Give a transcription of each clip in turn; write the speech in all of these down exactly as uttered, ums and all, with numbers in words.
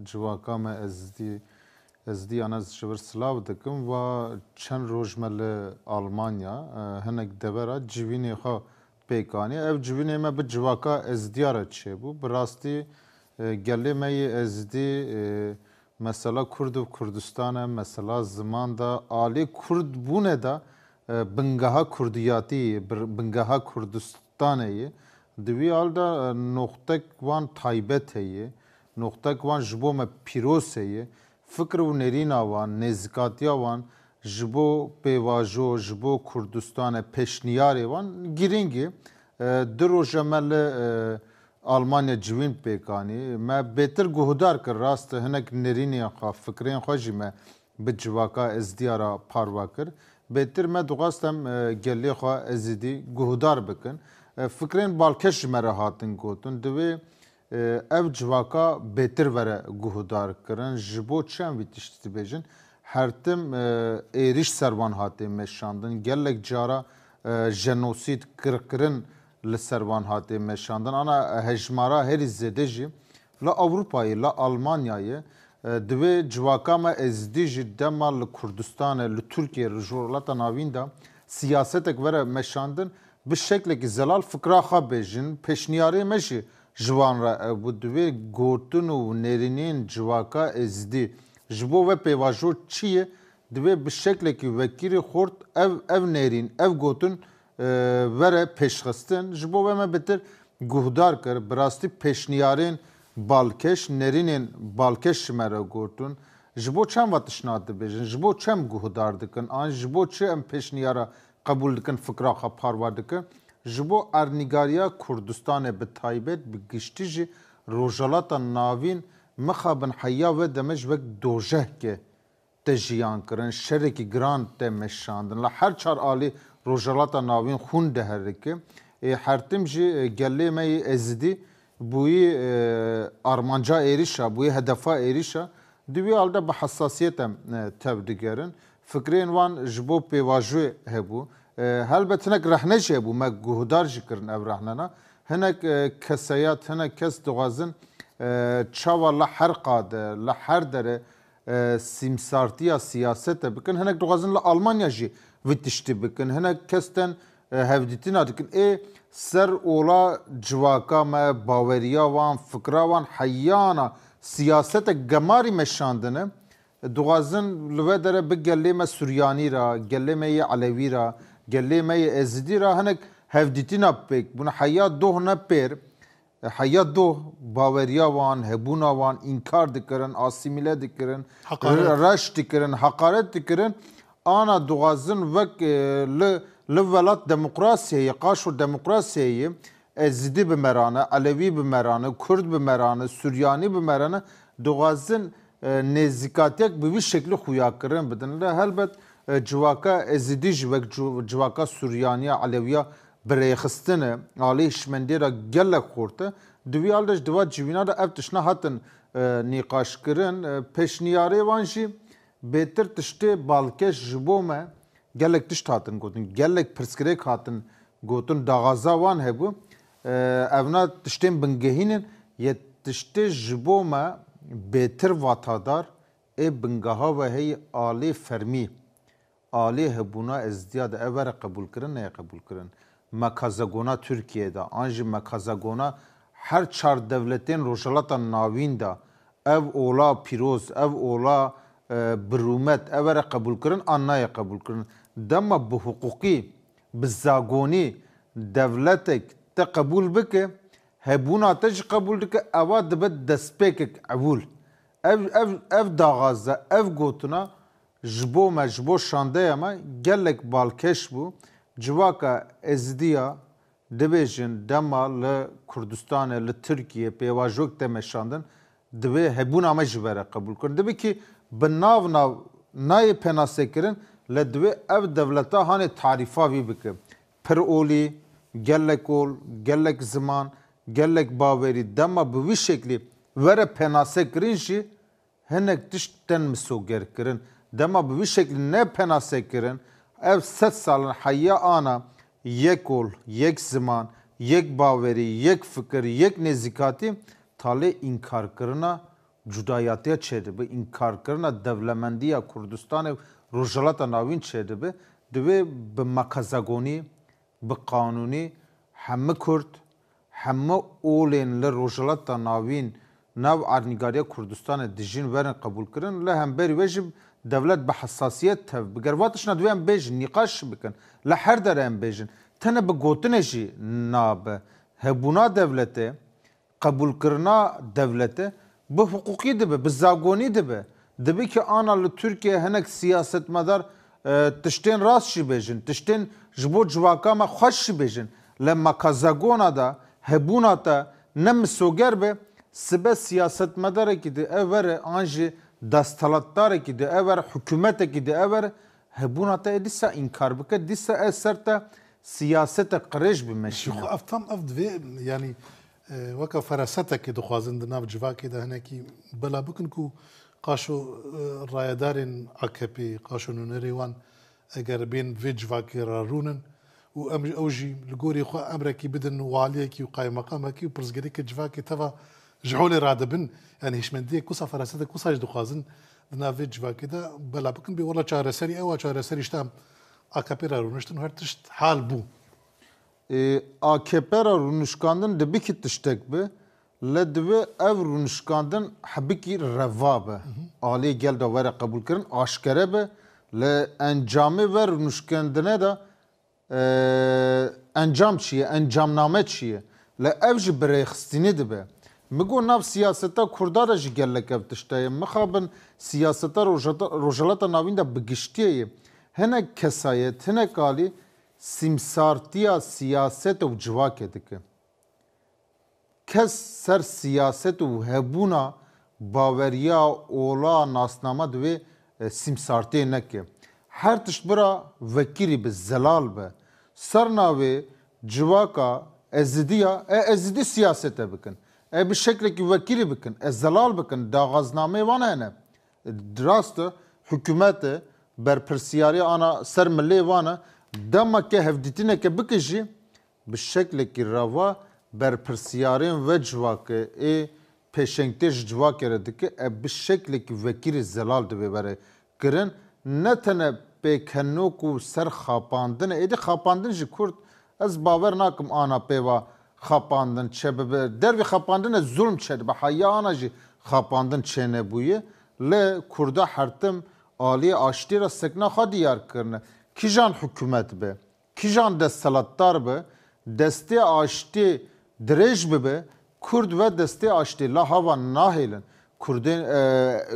Civaka me Ezdî, Ezdiyan ez ji vir silav dikim. Va çend roj me li Almanya, e, hinek devera civînê xwe pêk anî. Ev civînê me bi civaka Ezdiya re çêbû. Bi rastî, e, gelê me yê Ezdî, e, mesela Kurd û Kurdistan e, mesela ziman de alî Kurd bûne de, e, bingeha Kurdiyatî yê, bir-, bingeha Kurdistanê yê. Di wî hal de, e, noxtek wan taybet heye, noxtek wan ji bo me pîroz heye. Fikr û nêrîna wan, nêzîkatiya wan ji bo pêvajo, ji bo Kurdistanê, pêşniyarê wan girîng e. E, du roje me li, e, Almanya civîn pêk anî. Me bêtir guhdar kir, rast e, hinek nêrînên xwe, fikrên xwe jî me bi civaka Ezdiya re parve kir. Bêtir me dixwest em, e, gelê xwe Ezidî guhdar bikin. E, fikrên balkêş ji me re hatin gotin. Divê, e, ev civaka bêtir were guhdar kirin. Ji bo çi em vî tiştî dibêjin? Her tim, e, êrîş ser wan hatê meşandin. Gelek cara, e, jenosîd, kirkirin li ser wan hatê meşandin. Ana hejmara herî zêde jî li Ewropayê, li Almanyayê, e, divê civaka me Êzidî jî dema li Kurdistanê, li Tirkiyê, li Rojhilata Navîn de siyasetek were meşandin, bi şeklekî zelal fikra xwe bêjin, pêşniyarê me jî ji wan re ew bû. Divê gotin û nêrînên civaka Êzidî ji bo ve pêvajo çi ye, divê bi şeklekî wekîrî xurt ev, ev nêrîn, ev gotin, e, were pêşxistin. Ji bo ve me bitir guhdar kir. Bi rastî pêşniyarên balkêş, nêrînên balkêş ji me re gotin. Ji bo çem va tişna dibêjin? Ji bo çem guhdar dikin? An ji bo çi em pêşniyara qebûl dikin, fikra xwe parve dikin? Ji bo ernîgariya Kurdistanê bi taybet, bi giştî jî Rojhilata Navîn mixabin heya wê demê ji wek dojehkê te jiyan kirin, şerekî giran te meşandin. Li her çar alî Rojhilata Navîn xûn diherike. Ê, her tim jî, e, gelê me yê Êzidî bûyî, e, armanca êrîşa, bûyî hedefa êrîşa. Di wî hal de bi hesasiyet em, e, tev digerin. Fikrên wan ji bo pêvajoyê hebû. E, helbet hinek rehne jî hebû, me guhdar jî kirin ev rehnena. Hinek, e, kesayet, hinek kes dixwazin, e, çawa li her qade, li her dere, e, sîmsartiya siyasete bikin. Hinek dixwazin li Almanya jî vî tiştî bikin. Hinek kes tên, e, hevdîtina dikin. Ê ser ola civaka me, baweriya wan, fikra wan heyana siyasetek gemarî meşandine. Dixwazin li vê dere bi gelê me Suryanî re, gelê me yê Elewî re, gelê me yê Êzidî re hinek hevdîtina pêk bûne. Heya doh ne pêr, heya doh baweriya wan, hebûna wan înkar dikirin, asîmîle dikirin, Heqaret. re-, reş dikirin, heqaret dikirin. Ana dixwazin wek, e, li, li welat demokrasiyê ye, qaşo demokrasiyê ye, Êzidî bi me re ne, Elewî bi me re ne, Kurd bi me re ne, Suryanî bi me re ne, dixwazin, e, nêzîkatiyek bi vî şeklî xuyakirin bidin. Lê helbet, e, civaka Êzidî jî wek ci-, civaka Suryaniya, Elewiya birêxistin e, alî hişmendiyê re gelek xurt e. Di wî hal de ji di va civîna de ev tiştna hatin, e, nîqaşkirin. E, pêşniyarê wan jî bêtir tiştê balkêş ji bo me gelek tişt hatin gotin, gelek pirsgirêk hatin gotin, daxwaza wan hebû. E, evna tiştên bingehîn in, yê tiştê ji bo me bêtir vatadar ê bingeha ve heyî alê fermî, alê hebûna Êzidiya de ev were qebûlkirin, neyê qebûlkirin. Mekazegona Tirkiyeyê de, an jî mekazegona her çar dewletên Rojhilata Navîn de, ev ola pîroz, ev ola, e, bi rûmet, ev were qebûlkirin, an nayê qebûlkirin. Dema bi hiqûqî, bi zagonî dewletek te qebûl bike, hebûna te jî qebûl dike, ewa dibe destpêkek ewil. Ev, ev, ev daxwaza, ev gotina ji bo me, ji bo şandeya me gelek balkêş bû. Civaka Êzidiya dibêjin dema li Kurdistanê, li Tirkiyê pêvajoyek te meşandin, divê hebûna me jî were qebûlkirin. Divê kî bi nav nav nayê penasekirin, lê divê ev dewleta hanê tarîfa vî bike. Pir olî, gelek ol, gelek ziman, gelek bawerî, dema bi vî şeklî were penasekirin jî, hinek tişt tên misogerkirin. Dema bi vî şeklî ne penasekirin, ev sed sal in heya ana yek ol, yek ziman, yek bawerî, yek fikir, yek nêzîkatî, talê înkarkirina cudayatiya çêdibe, înkarkirina dewlemendiya Kurdistanê û Rojhilata Navîn çêdibe, divê bi makazagonî, bi qanûnî hemû Kurd, hemû olên li Rojhilata Navîn nav erdnîgariya Kurdistanê dijîn werin qebûlkirin, li hemberî wê jî dewlet bi hesasiyet tev biger. Va tiştna divê em bêjin, nîqaş bikin, li her derê em bêjin. Tenê bi gotinê jî nabe. Hebûna dewletê, qebûlkirina dewletê bi hiqûqî dibe, bi zagonî dibe. Dibe ki ana li Tirkiye hinek siyasetmedar, e, tiştên rast jî bêjin, tiştên ji bo civaka me xweş jî bêjin. Lê maka zagona de, hebûna te ne misoger be, sibe siyasetmedarekî di ev were an jî desthilatdarekî di ev were, hikûmetekî di ev were, hebûna te ê dîsa înkar bike, dîsa ez ser te siyasete qirêj bimeşîne. Ji xwe ev tam ev divê, yanî, e, weke ferasetekê dixwazin di nav civakê de hinekî bela bikin ku qaşo, e, rayedarên A K P, qaşo nûnerê wan eger bên vê civakê re rûnin û em, ew jî li gorî xwe emrekî bidin waliyekî û qaymeqamekî û pirsgirêkê civakê teva ji holê radibin, yanî hişmendiyek wisa, ferasetek wisa jî dixwazin di nav vê civakê de bela bikin, bê wela çareserî ew a, çareserî işte em A K P re rûniştin û her tişt hal bû. Ê, A K P re rûnişkandin dibikî tiştek bi, lê divê ev rûnişkandin hebikî reva be. Aliyê gel de were qebûlkirin, aşkere be, lê encamê ve rûnişkandine de, e, encam çi ye, encamname çi ye? Lê ev jî bi rêxistinê dibe. Min got nav siyaseta Kurda de jî gelek ev tişt heye. Mixabin siyaseta Rojata-, Rojhilata Navîn de bi giştiyê ye. Hinek kesayet, hinek alî sîmsartiya siyaset û civakê dike. Kes ser siyaset û hebûna baweriya, ola, nasnama divê, e, sîmsartiyê neke. Her tişt bira vekirî bi, zelal be. Ser navê civaka Ezidiya, e, Ezidî siyasete bikin. E, bi şeklekî vekirî bikin. E, zelal bikin. Daxwaznameyê wan hene. Rast e, hikûmet e, berpirsiyarê ana ser milê wan e. Dema ke hevdîtineke bike jî, bi şeklekî reva berpirsiyarên ve civakê ê pêşengtê ji civakê re dike, e, bi şeklekî vekirî zelal divê were kirin. Ne tene pêkenok û ser xapandin e. Êdî xapandin jî Kurd, ez bawer nakim ana pêva xapandin çêbibe. Dervî xapandine zulm çêdibe. Heya ana jî xapandin çênebûye. Lê Kurda her tim aliyê aştî re sekna xwe diyar kirine. Kîjan hikûmet be, kîjan desthilatdar be, destê aştî dirêj bibe, Kurd ve destê aştî la hava nahêlin. Kurdên, e,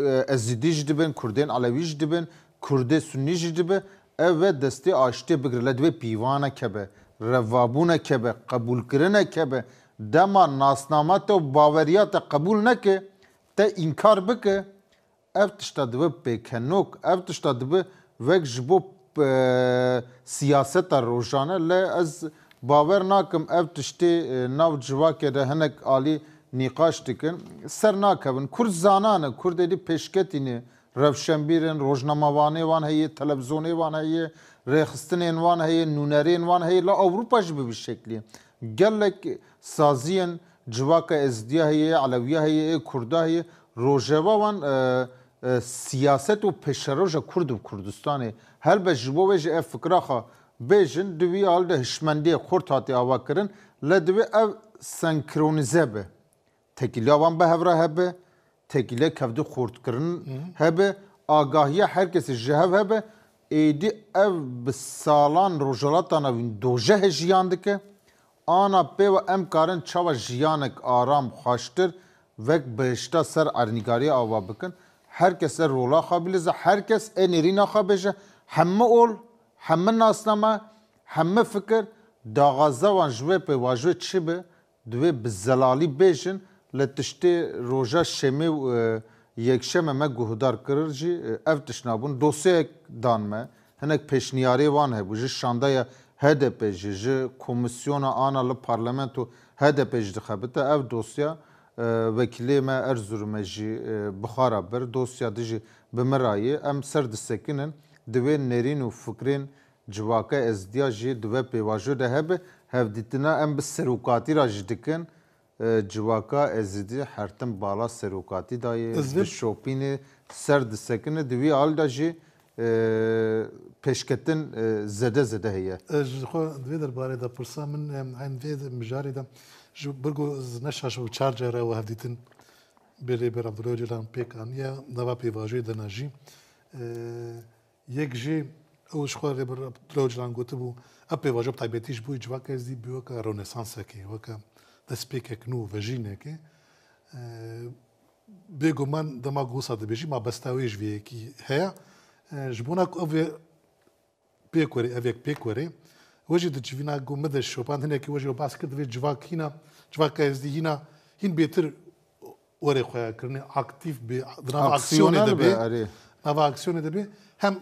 e, Ezîdî jî dibin, Kurdên Elewî jî dibin, Kurdê Sunnî jî dibe, ev ve destê aştê bigire. Lê divê pîvaneke be, revabûneke be, qebûlkirineke be. Dema nasnama te û baweriya te qebûl neke, te înkar bike, ev tişta dibe pêkenok, ev tişta dibe wek ji bo, e, siyaseta rojane. Lê ez bawer nakim ev tiştê, e, nav civakê de hinek alî nîqaş dikin. Ser nakevin. Kurd zanan e, Kurd êdî pêşketî ne. Rewşenbîr in, rojnamevanê wan heye, televizonê wan heye, rêxistinên wan heye, nûnerên wan heye. La Ewropa jî bi vî şeklî. Gelek saziyên civaka Êzidiya heye, Elewiya heye, ê Kurda heye. Rojeva wan, e, e, siyaset û pêşeroja Kurd û Kurdistanê. Helbet ji bo wê jî ev fikra xwe bêjin, di wî al de hişmendiyê xurt hatiye avakirin, lê divê ev senkronize be. Tekîliya wan bi hev re hebe, tekîliya kevdî xurtkirin Hı hı. hebe, agahiya her kesê ji hev hebe, êdî ev bi salan Rojhilata Navîn doje he jiyan dike. Ana pê ve em karin çawa jiyanek aram, xweştir, vek bihişta ser ernîgariya ava bikin. Her kes e rola xwe bilize, her kes e nêrîna xwe bêje, hemû ol, hemû nasname, hemû fikir, daxwaza wan ji wê pêvajoyê çi be, divê bi zelalî bêjin, lê tiştê roja şemê û, e, yekşeme me guhdar kir jî, e, ev tişt nabûn. Dosyayek dan me, hinek pêşniyarê wan hebû, ji şandeya H D P jî, ji komîsyona ana li parlamento H D P jî dixebite. Ev dosya, e, wekîlê me Erzurumê jî, e, bi xwe re bir. Dosya dijî bi min re ye. Em ser disekinin, divê nêrîn û fikrên civaka Êzidiya jî di vê pêvajoyê de hebe, hevdîtina em bi serokatî re jî dikin. E, civaka Êzidî her tim bala serokatî dayê, Ez vê- dişopîne, ser disekine, di wî alî de jî, e, pêşketin, e, zêde zêde heye. Ez ji xwe di vê derbarê de pirsa min, em, em vê mijarê de ji bo ku ez neşaşim çar cara we hevdîtin bi Rêber Abdullah Ocalan pêk aniye, nava pêvajoyê de ne jî. E, Yek jî ew ji xwe Rêber Abdullah Ocalan gotibû, ev pêvajo bi taybetî ji bo civaka Êzidî bû weke ronesansekê, weke destpêkek nû, vejînekê. E, Bêguman dema ku wisa dibêjî, mabesta wê ji vê yekî heye. E, ji bona ku ev ê pêk were, ev yek pêk were, we jî di civîna ku min de şopand hinekî we jî we behs kir, divê civak hîna, civaka Êzidî hîna, hîn bêtir werê xwe ya kirinê, aktîf bê, di nava aksiyonê de bê, nava aksiyonê de bê. Hem,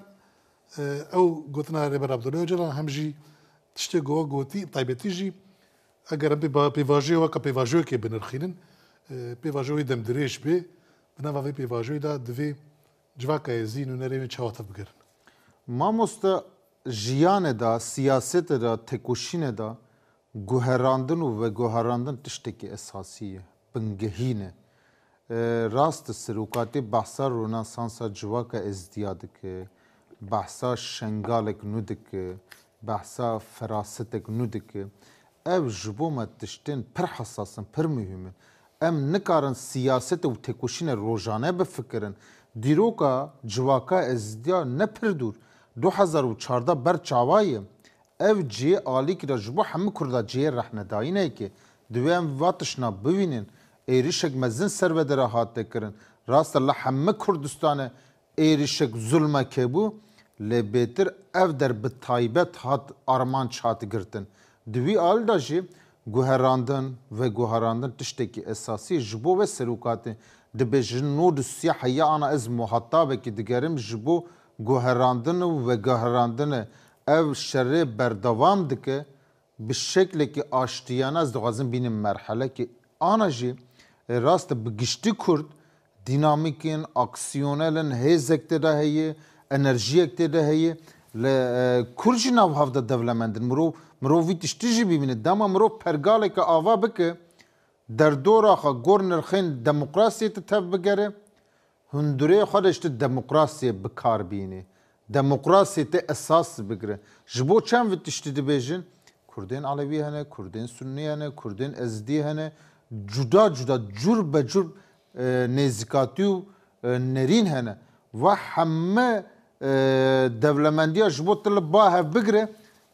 e, ew gotina Rêber Abdullah Ocalan, hem jî tiştê ku we gotî, taybetî jî, eger em pê-, pêvajoyê weke pêvajoyekê binirxînin, e, pêvajoyê demdirêj bê, di nava vê pêvajoyê de divê civaka Êzidî nûnerê wê çawa tevbigerin? Mamoste, jiyanê de, siyasetê de, têkoşînê de guherandin û veguherandin tiştekî esasî ye, bingehîn e. E, rast e, serokatî behsa ronesansa civaka Êzidiya dike, behsa Şengalek nû dike, behsa ferasetek nû dike. Ev ji bo me tiştên pir hesas in, pir muhîm in. Em nikarin siyasetê û têkoşînê rojane bifikirin. Dîroka civaka Êzidiya ne pir dûr, du hezar û çardeh ber çawa ye. Ev cihê alîkî de ji bo hemû Kurda cihê rehnedayînekê. Divê em va tiştna bibînin. Êrişek mezin ser vê derê hate kirin. Rast e, li hemû Kurdistanê êrişek, zulmek hebû, lê bêtir ev der bi taybet hat armanc hat girtin. Di wî alî de jî guherandin, veguherandin tiştekî esasî ye. Ji bo vê serokatê dibêjin nod û sî heya ana ez muhatabekî digerim ji bo guherandin û veguherandinê. Ev şerê berdewam dike, bi şeklekî aştiyane ez dixwazim bînim merhelekê. Ana jî, e, rast e, bi giştî Kurd dînamîk in, aksiyonel in, hêzek tê de heye, enerjiyek tê de heye. Li, e, Kurd jî nav hev de dewlemend in. Mirov, mirov vî tiştî jî bibîne. Dema mirov pergaleke ava bike, derdora xwe gor nirxên demokrasiyê te tev bigere, hundirê xwe de ji te demokrasiyê bi kar bînî. Demokrasiyê te esas bigire. Ji bo çend vî tiştî dibêjin? Kurdên Elewî hene, Kurdên Sunnî hene, Kurdên Ezidî hene. Cuda cuda, cur be cur, e, nêzîkatî û, e, nerîn hene. Va heme, e, dewlemendiya ji bo tu li ba hev bigire,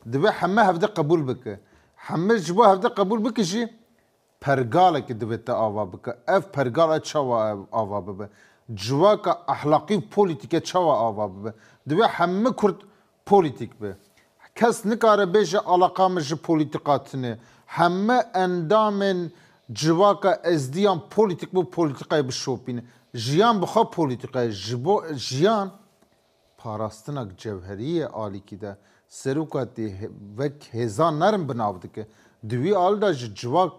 divê heme hevde qebûl bike. Heme ji bo hevde qebûl bike jî, pergalekî divê te ava bike. Ev pergale çawa ev ava bibe? Civaka ehlaqî û polîtîke çawa ava bibe? Divê hemû Kurd polîtîk be. Kes nikare bêje alaqa min ji polîtîka tune. Hemû endamên civaka Ezdiyan polîtîk bû, polîtîkayê bişopîne. Jiyan bi xwe polîtîka ye. Ji bo jiyan parastinek cewherî ye alîkî de. Serokatî he-, wek hêza nerm bi nav dike. Di wî alî de ji civak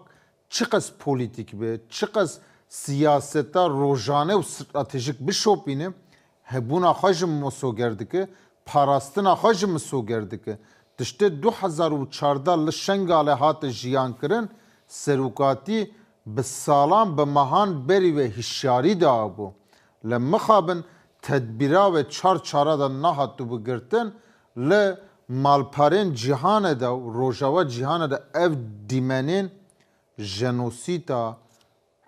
çiqas polîtîk be, çiqas siyaseta rojane û stratejîk bişopîne, hebûna xwe ji misoger dike, parastina xwe ji misoger dike. Tiştê du hezar û çardeh li Şengalê hate jiyan kirin, serokatî bi salan, bi mehan berî wê hişyarî dabû. Li mixabin tedbîra wê çar çara de nehatibû girtin, li malperên cîhanê de û rojava cîhanê de ev dîmenên jenosîta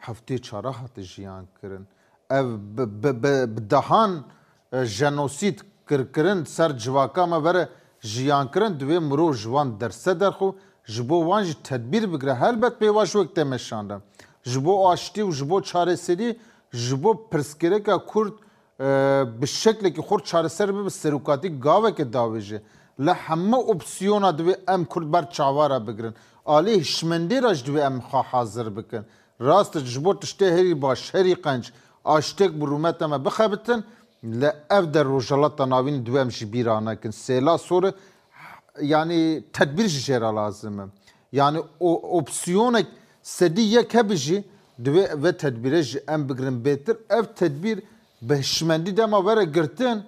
heftê çara hate jiyan kirin. Ev bi, bi, bi, bi dehan, e, jenosît kir kirin ser civaka me vere jiyan kirin, divê mirov ji wan derse derxu, ji bo wan jî tedbîr bigire. Helbet pêvajoyek tê meşandin. Ji bo aştî û ji bo çareserî, ji bo pirsgirêka Kurd, e, bi şeklekî xurt çareser bibe, serokatî gaveke dawêje. Li hemû opsiyona divê em Kurd ber çawa re bigirin. Alî hişmendê re jî divê em xwe hazir bikin. Rast e, ji bo tiştê herî baş, herî qenc, aştêk bi rûmeta me bixebitin, li ev der Rojhilata Navîn divê em ji bîra nekin. Sêla sor e, yanî tedbîr ji jê re lazim e. Yanî o, opsiyonek sedî yek hebe jî divê vê tedbîrê jî em bigirin bêtir. Ev tedbîr bi hişmendî dema were girtin,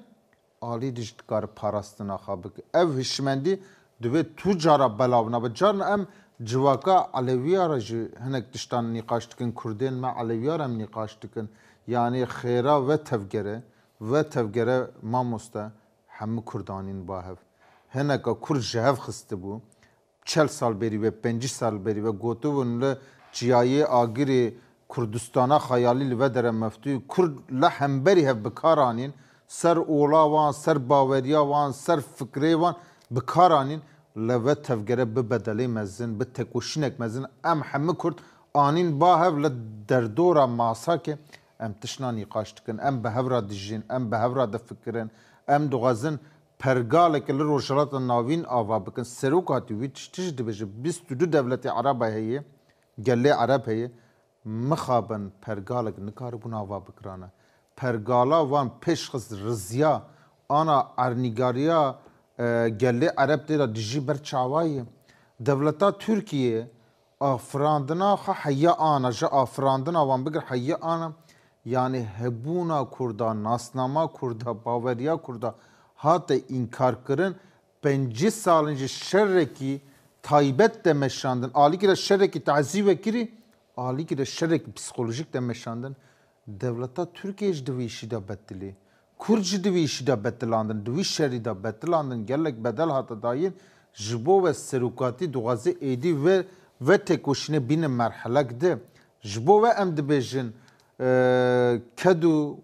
alî dî jî dikare parastina xwe bike. Ev hişmendî divê tu cara belav nebe. Carna em Civaka Elewiya re jî hinek tiştan nîqaş dikin, Kurdên me Elewiya re em nîqaş dikin. Yanî xêra ve tevgere, ve tevgere mamoste, hemû Kurd anîn ba hev. Hineka Kurd ji hev xistibû. Çel sal berî ve, pêncî sal berî ve gotibûn li çiyayê Agirê Kurdistana xeyalî li ve dere meftû. Kurd li hemberî hev bi kar anîn, ser ola wan, ser baweriya wan, ser fikrê wan bi kar anîn. Li ve tevgere bi bedelê mezin, bi tekoşînek mezin, em hemî Kurd anîn ba hev li derdora masakê em tişna nîqaş dikin, em bi hev re dijîn, em bi hev re difikirin, em dixwazin pergaleke li Rojhilata Navîn ava bikin. Serokatî wî tiştî jî dibêje, bîst û du dewletê Ereba heye, gelê Ereb heye. Mixabin pergalek nikaribûn ava bikirane. Pergala wan pêşxist riziya ana ernîgariya, e, gelê Ereb tê de dijî ber çawa ye. Dewleta Tirkiye afirandina xwe heya ana, ji afirandina wan bigir heya ana, yanî hebûna Kurda, nasnama Kurda, baweriya Kurda hate înkarkirin, pêncî sal in ji şerekî taybet de meşandin, alîkî de şerekî tazî vekirî, alîkî de şerekî psîkolojîk de meşandin. Dewleta Tirkiye jî di vî îşî de betilî. Kurd jî di vî îşî de betilandin, di vî şerî de betilandin, gelek bedel hate dayîn. Ji bo ve serokatî dixwaze êdî ve, ve têkoşînê bîne merhelek di. Ji bo ve em dibêjin, e, ked û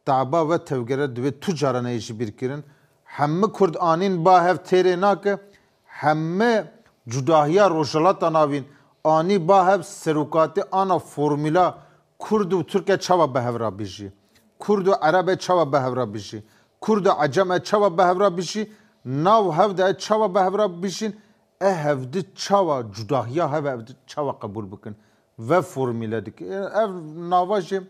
taba ve tevgere divê tu caran heye jî bîrkirin. Hemî Kurd anîn ba hev têrê nake, hemî cudahiya Rojhilata Navîn anî ba hev serokatî ana formûla Kurd û Tirk e çawa bi hev re bijî? Kurd û Ereb e çawa bi hev re bijî? Kurd û Ecem e çawa bi hev re bijî? Nav hev de e çawa bi hev re bijîn? E hevdi çawa cudahiya hev e hevdi çawa qebûl bikin? Ve formûle dike. Ev nava jî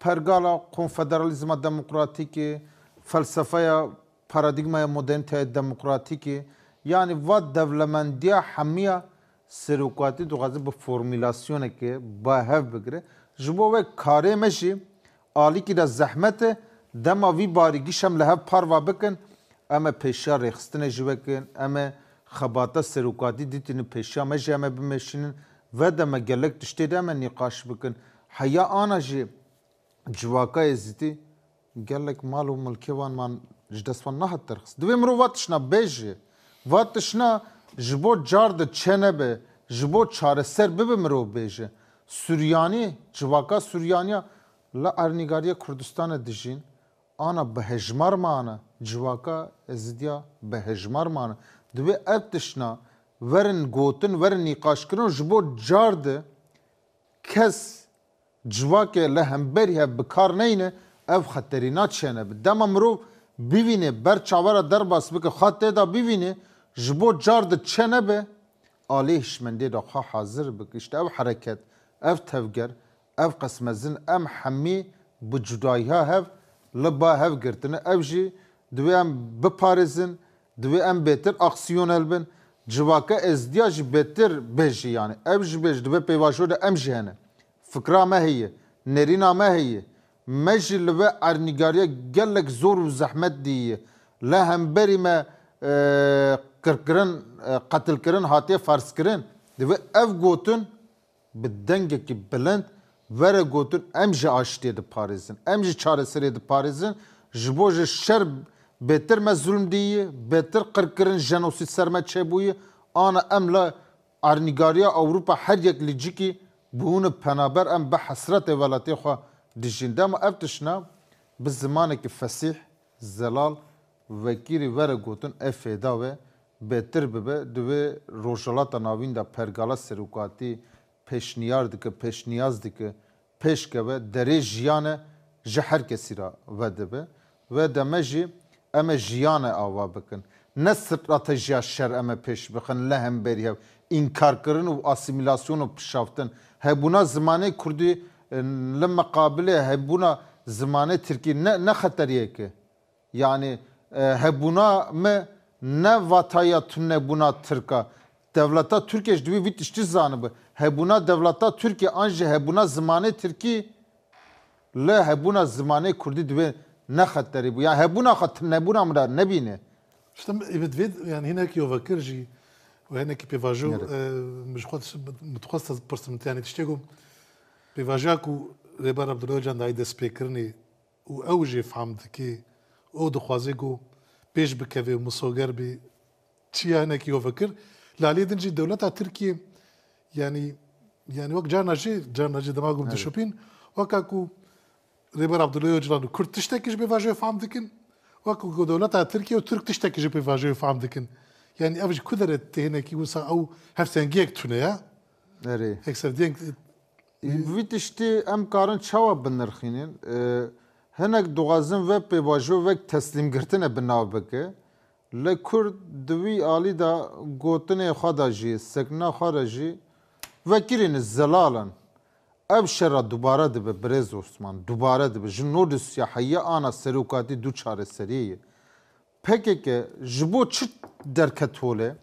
pergala konfederalîzma demokratîkê, felsefeya paradîgmaya modernîteya demokratîkê, yanî va dewlemendiya hemiya serokatî dixwaze bi formûlasyonekê bi hev bigire. Ji bo ve karê me jî alîkî de zehmet e, dema vî barî giş em li hev parva bikin, em ê pêşiya rêxistinê jî vekin, em ê xebata serokatî dîtînin pêşiya me jî em ê bimeşînin. Ve de me gelek tiştê de em ê nîqaş bikin. Heya ana jî civaka Êzidî gelek mal û milkê wan man ji dest wan nehat derxist. Divê mirov va tişna bêje. Va tişna ji bo car de çênebe, ji bo çareser bibe mirov bêje. Suryanî, civaka Suryaniya li ernîgariya Kurdistanê dijîn, ana bi hejmar mane, civaka Êzidiya bi hejmar mane. Divê ev tişna werin gotin, werin nîqaşkirin û ji bo car de kes civakê li hemberî hev bi kar neyne, ev xeterîna çênebe. Dema mirov bivîne, ber çawe re derbas bike, xwe tê de bivîne, ji bo car de çênebe, alê hişmendê de xwe hazir bike. Îşte ev hereket, ev tevger, ev qesmezin, em hemî bi cudayiha hev li ba hev girtine. Ev jî divê em biparêzin, divê em bêtir aksiyonel bin. Civaka Êzidiya jî bêtir bêjî, yanî ev jî bêjî, di vê pêvajoyê de em jî hene. Fikra me heye, nêrîna me heye. Me jî li vê ernîgariya gelek zor û zehmet dîye. Li hemberî me, e, qirkirin, e, qetilkirin hatiye ferzkirin. Divê ev gotin bi dengekî bilind were gotin, em ji aştiyê diparêzin, em ji çareseriyê diparêzin, ji bo ji şer bêtir me zulm dîye, bêtir qirkirin, jenosîd ser me çêbûye, ana em li ernîgariya Ewropa her yek li cîkî bûne penaber, em bi hesretê welatê xwe dijîn. Dema ev tişna bi zimanekî fesîh, zelal, vekirî were gotin, ev fêda we bêtir bibe, divê Rojhilata Navîn de pergala serokatî pêşniyar dike, pêşniyaz dike, pêşkeve, derê jiyane ji her kesî re vedibe. Ve de me jî em ê jiyane ava bikin. Ne stratejiya şer em ê pêş bixin, li hemberî hev înkarkirin û asîmîlasyon û pişaftin. Hebûna zimanê kurdî, e, li miqabilê hebûna zimanê tirkî ne, ne xeteriyek e. Yanî, e, hebûna me ne vataya tunebûna tirk a. Dewleta Tirkiye jî divê vî tiştî zanibe. Hebûna dewleta Tirkiye an jî hebûna zimanê tirkî li hebûna zimanê kurdî divê ne xeterî bû. Yanî hebûna xwe tunebûna min re nebîne. Ştim, ê bi divê, yanî hinek yo vekir jî Û hinekî pêvajo, Gerek. e, min ji xwe diş-, min dixwest ez bipirsim, yanî tiştê ku pêvajoya ku Rêber Abdullah Ocalan dayê destpêkirinê û ew jê fehm dike û ew dixwaze ku pêş bikeve û misoger bê, çiya hinekî ew vekir. Li aliyê din jî dewleta Tirkiyê, yanî, yanî wek carna jî, carna jî dema ku Evet. dişopîn, weka ku Rêber Abdullah Ocalan û Kurd tiştekî ji pêvajoyê fehm dikin, wek ku dewleta Tirkiye û Tirk tiştekî ji pêvajoyê fehm dikin. Yanî ev ji ku dere tê hinekî wisa ew hevsengiyek tune ya? Erê. Hek sevdiyek Vî tiştî em karin çawa binirxînin? E, hinek dixwazin ve pêvajo vek teslîmgirtine bi nav bike. Lê Kurd di wî alî de gotinê xwe de jî, sekna xwe de jî vekirî ne zelal in. Ev şera dubare dibe, birêz Osman, dubare dibe. Ji nod û sî heya ana serokatî du çareseriyê ye. P K K ji bo çi derket holê?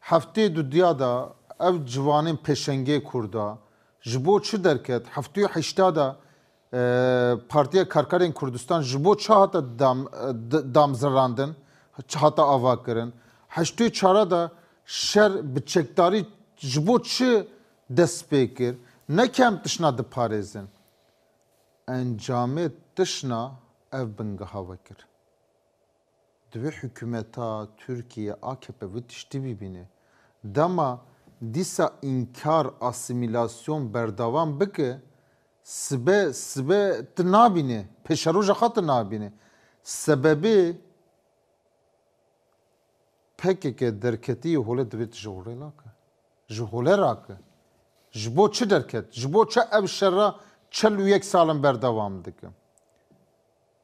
Heftê dudiya de ev ciwanên pêşengê Kurda ji bo çi derket? Heftê û heşta de, e, Partiya Karkerên Kurdistan ji bo çi hate dam-, d-, damzirandin, çi hate avakirin? Heştê û çara de şer bi çekdarî ji bo çi dest pê kir? Ne ke em tişna diparêzin. Encamê tişna ev bingeha vekir. Divê hikûmeta Tirkiye A K P vê tiştî bibîne. Dema dîsa înkar, asîmîlasyon berdewam bike, sibe, sibe tu nabîne, pêşeroja xwe tu nabîne. Sebebê P K K derketiyê holê divê tu ji holê lake. Ji holê rake. Ji bo çi derket? Ji bo çi ev şerra çel û yek sal in berdewam dike?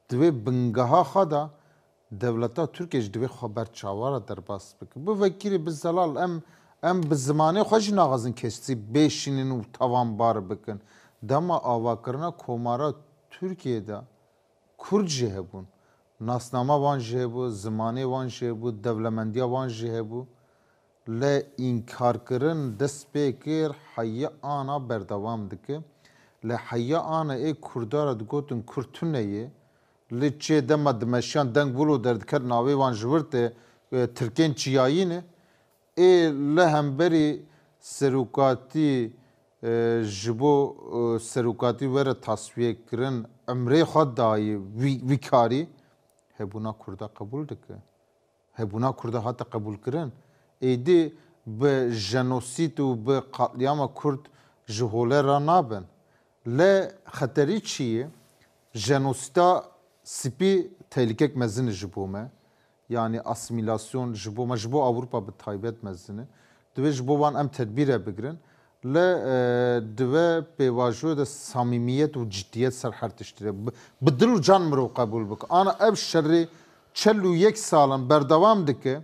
Divê bingeha xwe de dewleta Tirkiye jî divê xwe ber çawa re derbas bike. Bi vekirî, bi zelal, em, em bi zimanê xwe jî naxwazin kesî bêşînin û tawanbar bikin. Dema avakirina Komara Tirkiye de Kurd jî hebûn, nasnama wan jî hebû, zimanê wan jî hebû, dewlemendiya wan jî hebû. Lê înkarkirin dest pê kir, heye ana berdewam dike. Lê heye ana ê Kurda re digotin Kurd tune ye. Lê çê dema dimeşiyan deng wilo derdiket navê wan ji wir tê, e, Tirkên çiyayî ne. Ê li hemberî serokatî, e, ji bo, e, serokatî were tasfiyekirin, emrê xwe dayî vî, vî karî, hebûna Kurda qebûl dike. Hebûna Kurda hate qebûlkirin. Êdî bi jenosîd û bi qatliyama Kurd ji holê re nabin. Lê xeterî çi ye? Jenosîda spî tehlikek mezin e ji bo me. Yanî asîmîlasyon ji bo me, ji bo Ewropa bi taybet mezin e. Divê ji bo wan em tedbîre bigirin. Lê, e, divê pêvajoyê de samîmiyet û ciddiyet ser her tiştî de bi, bi dil û can mirov qebûl bike. Ana ev şerê çel û yek sal in berdewam dike.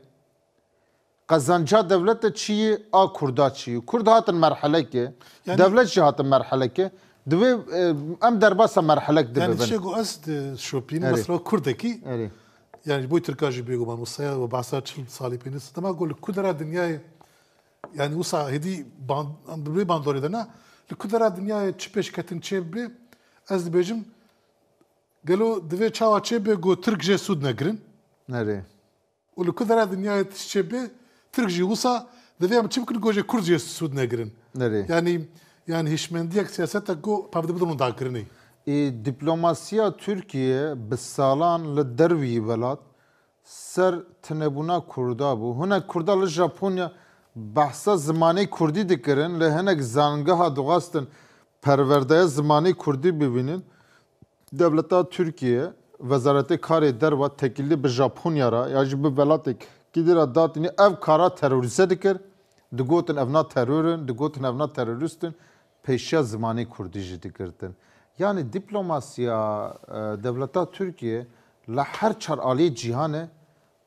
Qezanca dewlete çi ye, a Kurda çi ye? Kurd hatin merhelekê, Yanî dewlet jî hatin merhelekê. Divê, e, em derbasa merhelek Yanî dibibin. Tiştê ku ez dişopînim, Erê. mesela Kurdekî, Erê. yanî ji bo Tirka jî bêguman, wisa ya we behsa çil salî pênî, dema ku li ku dera dinyayê, yanî wisa hêdî ban-, em bi vê bandorê de ne, li ku dera dinyayê çi pêşketin çê bibe, ez dibêjim, gelo divê çawa çê bibe ku Tirk jê sûd negirin? Erê. Û li ku dera dinyayê tişt çê bê, Tirk jî wisa divê em çi bikin ku jê Kurd jê sûd negirin. Nerê? Yanî, yanî hişmendiyek, siyasetek ku pevdibidin dakirinê. Ê, diplomasiya Tirkiye bi salan li dervî welat ser tinebûna Kurda bû. Hinek Kurda li Japonya behsa zimanê Kurdî dikirin, li hinek zangeha dixwestin perwerdeya zimanê Kurdî bibînin. Dewleta Tirkiye, Wezaretê Karê Derve tekîlî bi Japonya re ya jî bi welatekî dî re datînî ev kara terorîze dikir. Digotin ev na teror in, digotin ev na terorîst in. Pêşiya zimanê Kurdî jî digirtin. Yanî diplomasiya, e, dewleta Tirkiye li her çar aliyê cîhanê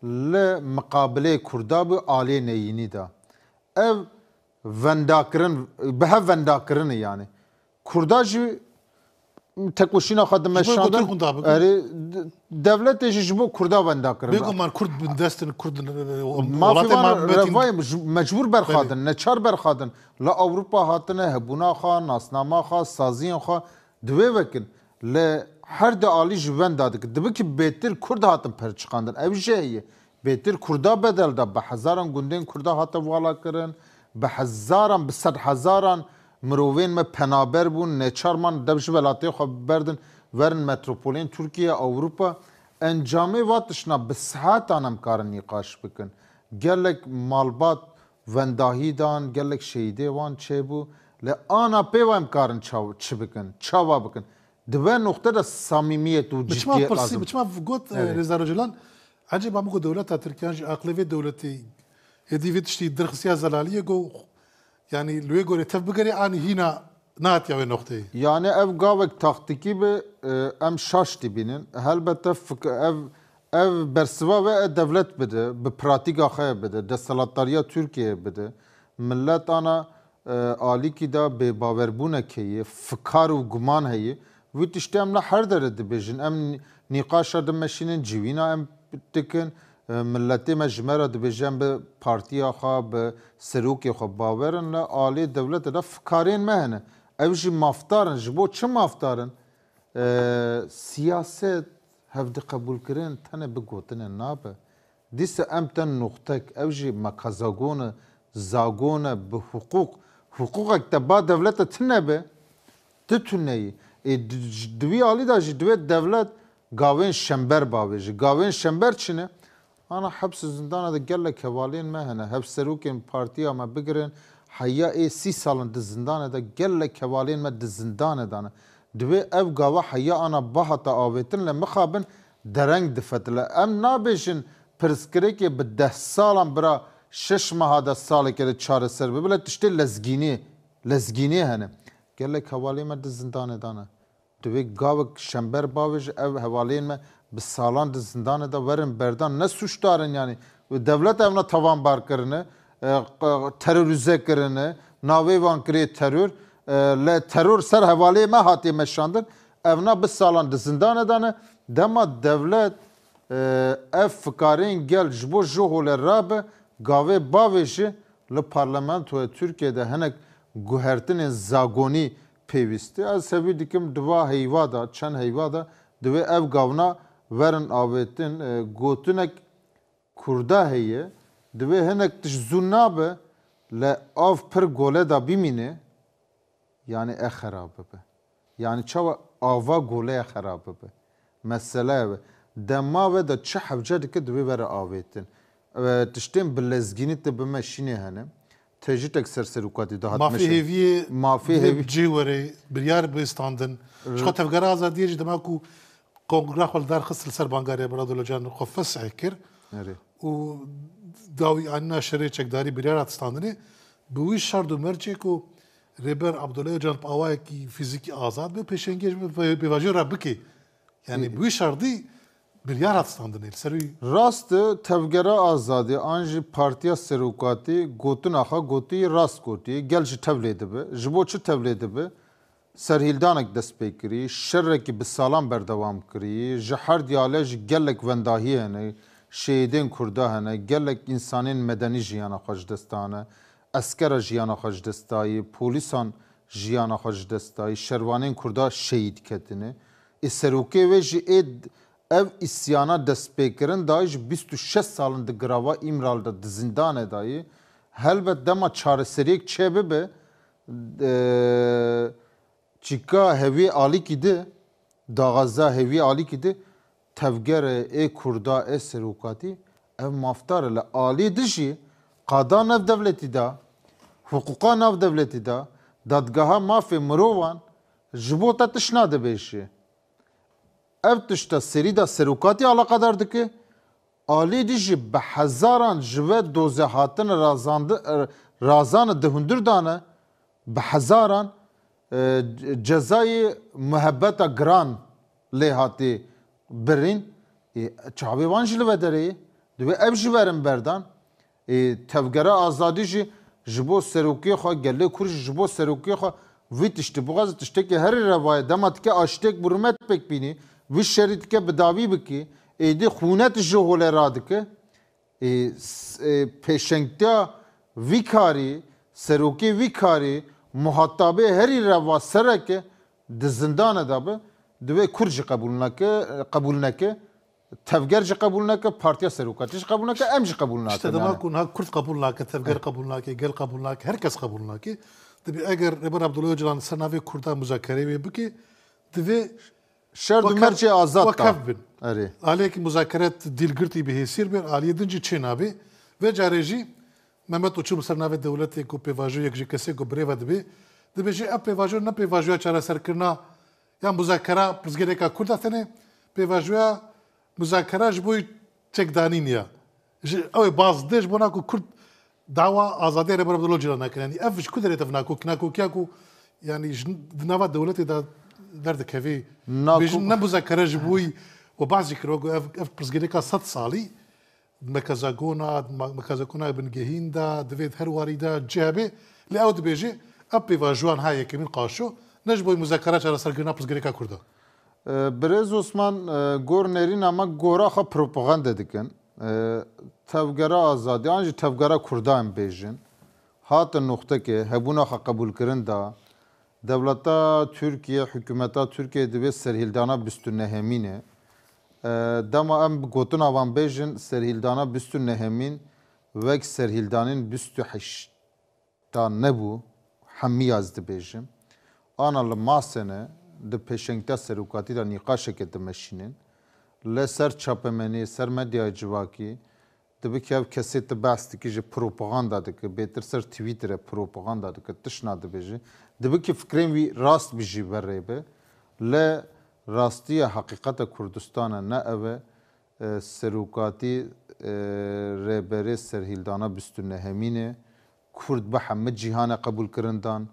li miqabileyê Kurda bi aliyê neyînî de. Ev vendakirin, bi hev vendakirin e yanî. Kurda jî tekoşîna xwe dimeşandin. Ji bo ku Tirk wenda bikin. Erê, de-, dewletê jî ji bo Kurda wenda kirin. Bêguman Kurd bindest in, Kurd, e, Mafê welatê wan ma-, metin. Revayê ji-, mecbûr berxadin, Belê. neçar berxadin. La Ewropa hatine, hebûna xwe, nasnama xwe, saziyên xwe divê vekin. Li her di alî ji wenda dikin. Dibe ki bêtir Kurd hatin perçiqandin. Ev jî heye. Bêtir Kurda bedel da, bi hezaran gundên Kurda hate vala kirin, bi hezaran, bi sedhezaran mirovên me penaber bûn, neçar man dev ji welatê xwe berdin, werin metropolên Tirkiye, Ewropa. Encamê va tiştna bi saetan em karin nîqaş bikin. Gelek malbat wendahî dan, gelek şehîdê wan çêbû. Lê ana pê ve em karin çaw-, çi bikin, çawa bikin? Di vê noqte de samîmiyet û Bi çima ciddiyet pirsî, lazim. Bi çima got, e, Evet. Rêzdar Ocalan, ecêba min ku dewleta Tirkiyan jî aqilê vê dewletê êdî vê tiştî derxistiya zelaliyê ku, yanî li wê gorê tev bigerê, anî hîna nehatiya wê noqteyê. Yani ev gavek taktîkî bi, e, em şaş dibînin. Helbet ev fik-, ev, ev bersiva ve e dewlet bide, bi pratîka xwe bide, desthilatdariya Tirkiyeyê bide. Millet ana e, alîkî de bêbawerbûnek heye, fikar û guman heye. Wî tiştê em li her dere dibêjin. Em nî-, nîqaşa dimeşînin, civîna em dikin. E, miletê me ji me re dibêje, em bi partiya xwe, bi serokê xwe bawer in. Li alê dewletê de fikarên me hene. Ew jî mafdar in. Ji bo çi mafdar in? E, siyaset, hevdiqebûlkirin tenê bi gotinê nabe. Dîsa em tên noxtek, ew jî mekazagon e, zagon e, bi hiqûq. Hiqûqek te ba dewlete tune be, tu tune yî. Ê, di, di wî alî de jî divê dewlet gavên şember bavêje. Gavên şember çi ne? Ana heps û zindana de gelek hevalên me hene. Hevserokên partiya me bigirin, heya ê sî salin di zindane de gelek hevalên me di zindane de ne. Divê ev gava heya ana bihata avêtin, lê mixabin dereng difetile. Em nabêjin pirsgirêkê bi deh salan bira şeş meha de saleke de çareser bibe, lê tiştê lezgînî, lezgînî hene. Gelek hevalê me di zindanê de ne. Divê gavek şember bavêje, ev hevalên me bi salan di zindanê de werin berdan, ne sûcdar in, yanî dewlet evna tawanbar kirine, e, q-, terorîze kirine, navê wan kirê teror, e, lê teror ser hevalê me hatiye meşandin, evna bi salan di zindanê de ne. Dema dewlet, e, ev fikarên gel ji bo ji holê rabe, gavê bavêje, li parlamentoya Tirkiyê de hinek guhertinên zagonî pêwîst e. Ez hevî dikim di va heyva de, çend heyva de, divê ev gavna werin avêtin. E, gotinek Kurda heye, divê hinek tişt zû nabe, lê av pir gole de bimîne, yanî e xerab bibe. Yanî çawa ava goleya xerab bibe? Mesele ev e. Dema ve de çi hewce dike divê were avêtin. E, tiştên bi lezgînî tu bimeşînê hene. Tecrîtek ser serokatî de hat Mafê meşe-, hêviyê mafê divê hêvî- bi cih were, biryar bi standin. Ji xwe Tevgera Azadiyê jî dema ku kongra xwe li dar xist li ser bangarê Birado Locan xwe fesih kir. Erê. Û dawî anîna şerê çekdarî biryar hat standinê. Bi wî şerd û mercê ku Rêber Abdullah Ocalan bi awayekî fîzîkî azad be, pêşengiyê ji pêvajoya re bike. Yanî Ê- bi wî şerdî biryar hat standinê li ser wî. Rast e, Tevgera Azadî an jî Partiya Serokatî gotina xwe gotî, rast gotî, gel ji tevlê dibe. Ji bo çi tevlê dibe? Serhîldanek dest pê kirî, şerekî bi salan berdewam kirî, ji her diyale jî gelek wendahî hene, şehîdên Kurda hene, gelek însanên medenî jiyana xwe ji dest dane, eskera jiyana xwe ji dest dayî, polîsan jiyana xwe ji dest dayî, şervanên Kurda şehîd ketine. Ê serokê wê jî ê d-, ev îsyana destpêkirin dayî ji bîst û şeş salin di girava Îmral de di zîndanê dayî. Helbet dema çareseriyek çêbibe, e, çîka hevî alîkî di, daxwaza hevî alîkî di, tevgerê ê Kurda, ê serokatî, ev mafdar e. Li alî di jî qada navdewletî de, hiqûqa navdewletî de, dadgeha mafê mirovan ji bo te tişt nadibêje. Ev tişta serî de serokatî alaqadar dike, alî dî jî bi hezaran ji ve dozê hatine razandi-, razane di hundir dane, bi hezaran, e, cezayê muhebeta giran lê hatî birîn. Ê, çavê wan jî li ve derê ye. Divê ev jî werin berdan. Ê, Tevgera Azadî jî ji bo serokê xwe, gelê Kurd jî ji bo serokê xwe vî tiştî bixwaze, tiştekî herî reva ye. Dema dike aştiyek bi rûmet pêk bînî, vî şerî dike bi dawî bikî, êdî xûnet ji holê radike. Ê, s-, ê, pêşengtiya vî karî, serokê vî karî, muhatabê herî reva sereke di zindane de be, divê Kurd jî qebûl neke, qebûl neke. Tevger jî qebûl neke, Partiya Serokatî jî qebûl neke, em jî qebûl nakin. İşte dema yani. Ku niha Kurd qebûl nake, Tevger qebûl nake, gel qebûl nake, her kes qebûl nake. Dibê eger Rêber Abdullah Ocalan ser navê Kurda muzakereyê wê bike, divê Şer û wek hev-, mercê azad wek da. Hev bin. Erê. Aliyekî muzakeret dîlgirtî bi hêsîr bir, aliyê din jî çê nabe. Vê carê jî Mehmet Uçum ser navê dewletê ku pêvajoyek ji kesê ku birêve dibe, dibêje ev pêvajo ne pêvajoya çareserkirina ya muzakera pirsgirêka Kurda tenê, pêvajoya muzakera ji bo çekdanîn ya. Ji, ew ê baz dê ji bona ku Kurd dawa azadiyê Rêber Abdullah Ocalan nakin. Yanî ev ji ku derê tev nakok-, nakokiya ku, yanî ji, di nava dewletê de derdikevê. Nako- Bêjin ne muzakere ji bo wî û behs jî kir, wek ev, ev pirsgirêka sed salî, Mekazagona, ma-, Mekazagona bingehîn de, divê her warî de cih hebe. Lê ew dibêje, ev pêvajoyan ha yekemîn qaşo, ne ji bo muzakere çareserkirina pirsgirêka Kurda. E, Birêz Osman, e, gor nêrîna me gora xwe propagande dikin. E, tevgera azadî, an jî tevgera Kurda em bêjin. Hate noxtekê, hebûna xwe qebûlkirin da, Dewleta Tirkiye, hikûmeta Tirkiye divê serhîldana bîst û nehemîn e. E, dema em bi gotina van bêjin, serhîldana bîst û nehemîn wek serhîldanên bîst û heşt da nebû, hemiya ez dibêjim. Ana li masê ne, di pêşengtiya serokatî de nîqaşeke dimeşînin. Li ser çapemenî, ser medyaya civakî, Dibe ki ev kesê tu behs dikî ji propaganda dike, bêtir ser Twitter e propaganda dike, tişt nadibêje. Dibe ki fikrên wî rast bi jî ve rê be. Le rastiye heqîqeta Kurdistan e, ne ev e. E, serokatî, e, rêberê serhîldana bîst û nehemîn e. Kurd bi hemî cîhanê qebûlkirin dan,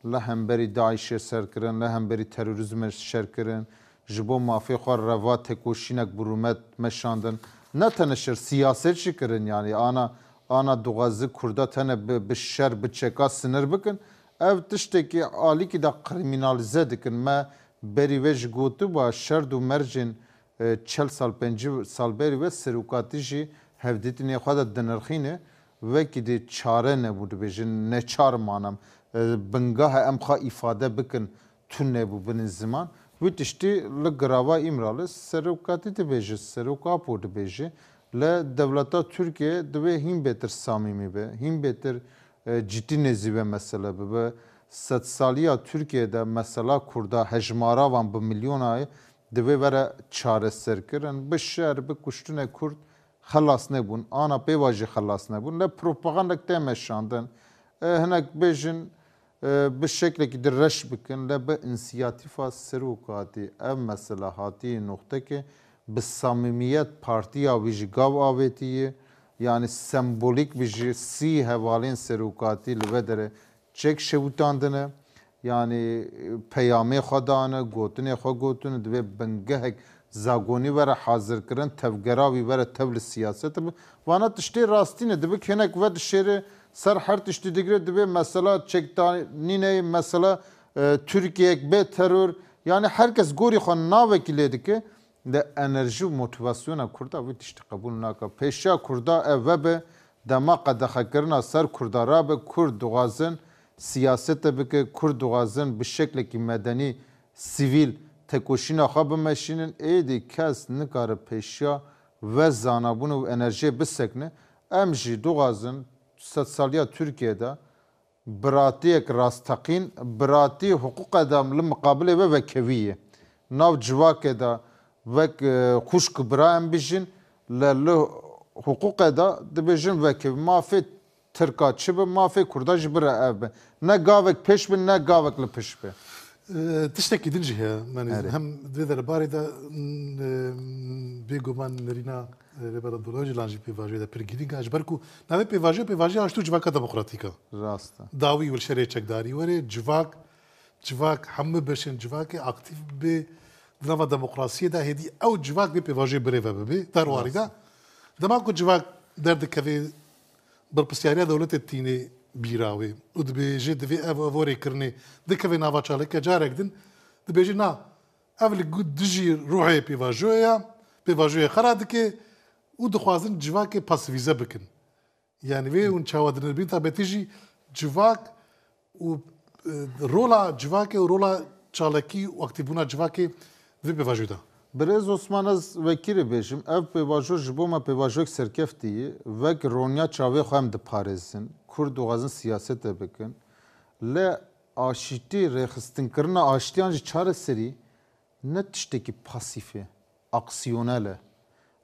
li hemberî DAIŞê ser kirin, li hemberî terorîzmê şer kirin, ji bo mafê xwe reva têkoşînek bi rûmet meşandin. Ne tenê şer, siyaset jî kirin, yanî ana, ana dixwaze Kurda tenê bi, bi şer, bi çeka sinir bikin. Ev tiştekî alîkî de krîmînalîze dikin. Me berî vê jî gotibû, şer û mercên e, çel sal, pêncî sal berî ve serokatî jî hevdîtinê xwe de dinirxîne, wekî dê çare nebû, dibêjin neçar manam. E, bingahe em xwe îfade bikin, tune bû binê ziman. Wî tiştî li girava Îmralî serokatî dibêje, serok Apo dibêje. Le dewleta Tirkiye divê hîn bêtir samîmî be, hîn bêtir e, cidî nêzî ve mesele bibe. Sedsaliya Tirkiye de mesela Kurda hejmara van bi milyona ye, divê were çareserkirin. Bi şer, bi kuştinê Kurd xelas nebûn. Ana pê ve jî xelas nebûn. Le propagandek tê meşandin. E, hinek bêjin, e, bi şeklekî di reş bikin. Le bi însiyatîfa serokatî ev mesele hatiye noxtekê. Bi samîmiyet partiya wî jî gav avêtiye. Yanî sembolîk bi jî sî hevalên serokatî li vê derê çek şewitandine. Yanî, e, peyamê xwe dane, gotinê xwe gotine, divê bingehek zagonî were hazirkirin, tevgera wî were tev li siyasetê bi. Vana tiştê rastî ne, dibe hinek vedişêre ser her tiştî digire, divê mesela çekdanînê, mesela, e, Tirkiyeyek bê teror. Yanî her kes gorî xwe navekî lê dike. De enerji û motivasyona Kurda vî tiştî qebûl nake. Pêşiya Kurda ev vebe, dema qedexekirina ser Kurda rabe, Kurd dixwazin siyasete bike, Kurd dixwazin bi şeklekî medenî, sivîl tekoşîna xwe bimeşînin, êdî kes nikare pêşiya ve zanabûn û enerjiyê bisekine. Em jî dixwazin sedsaliya Tirkiye de biratiyek rasteqîn, biratî hiqûqê de li miqabilê ve vekevî ye. Nav civakê de wek, e, xwişk û bira em bijîn, le li hiqûqê de dibêjin vekevî. Mafê Tirka çi bi, mafê Kurda jî bire ev be. Ne gavek pêş be, ne gavek li pişt be. E, tiştekî din jî heye. Yanî Erê. Hem di vê derbarê de, e, bêguman nerîna, e, Rêber Abdullah Ocalan jî pêvajoyê de pir girîng e. Ji ber ku navê pêvajoyê, pêvajoya aştî û civaka demokratîk e. Rast e. Dawî û şerê çekdarî were, civak, civak, hemû beşên civakê aktîf bê di nava demokrasiyê de, hêdî ew civak bê pêvajoyê birêve bibe, der warî de. Rast e. Dema ku civak derdikeve, berpirsyariya dewletê tîne bîra wê û dibêje divê ev, ev rêkirinê dikeve nava çalakê carek din, dibêje na, ev li gu-, dijî ruhê pêvajoyê ya, pêvajoyê xera dike û dixwazin civakê pasivîze bikin. Yanî vê hûn çawa dinir bîn, tabetî jî civak û, e, rola civakê û rola çalakî û aktîfbûna civakê di vê pêvajoyê de. Birêz Osman, ez wekî rê bêjim, ev pêvajo ji bo me pêvajoyek serkeftî ye. Wek ronya çavê xwe em diparêzin. Kurd dixwazin siyasete bikin. Lê aşîtî, rêxistinkirina aştiyan jî çareserî ne tiştekî pasîf e, aksiyonel e.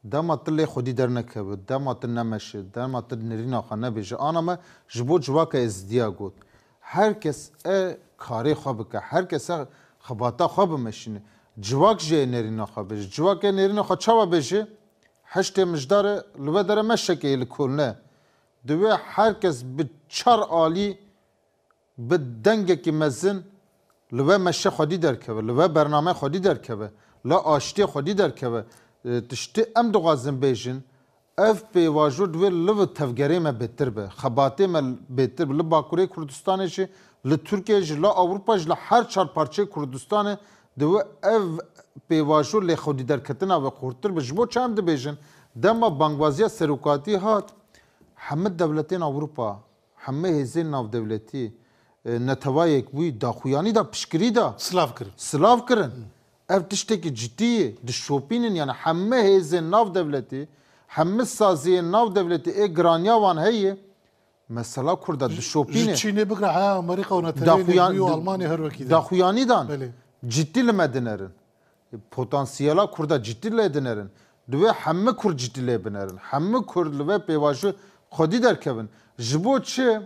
Dema tu lê xwedî dernekeve, dema tu nemeşe, dema tu nêrîna xwe nebêje. Ana me ji bo civaka êzidiya got. Her kes e karê xwe bike, her kes e xebata xwe bimeşîne. Civak jî ê nêrîna xwe bêje. Civak ê nêrîna xwe çawa bêje? Heştê Mijdarê li we dere meşeke yê li Kolne. Divê her kes bi çar alî, bi dengekî mezin li we meşe xwedî derkeve, li we bername xwedî derkeve, li aştiyê xwedî derkeve. E, tiştê em dixwazin bêjin, ev pêvajo divê li vi tevgerê me bêtir be, xebatê me bêtir be. Li Bakurê Kurdistanê jî, li Tirkiye jî, li Ewropa jî, li her çar parçeyê Kurdistanê divê ev pêvajo lê xwedî derketina ve xurttir be. Ji bo çi em dibêjin? Dema bangwaziya serokatî hat, hemî dewletên Ewropa, hemî hêzên navdewletî, e, Netewa Yekbûyî daxuyanî da, piştgirî da. Silav kirin. Silav kirin. Ev tiştekî cidî ye. Dişopînin, yani hemî hêzên navdewletî, hemî saziyên navdewletî ê giraniya wan heye. Mesela Kurda dişopîne. Ji Çînê bigre heya Amerîka û Neteweyê Yekbûyî û Almanya her wekî de. Daxuyanî dan. Belê. Cidî li me dinerin. Potansiyela Kurda cidî lê dinerin. Divê hemî Kurd cidî lê binerin. Hemî Kurd li vê pêvajo xwedî derkevin. Ji bo çi?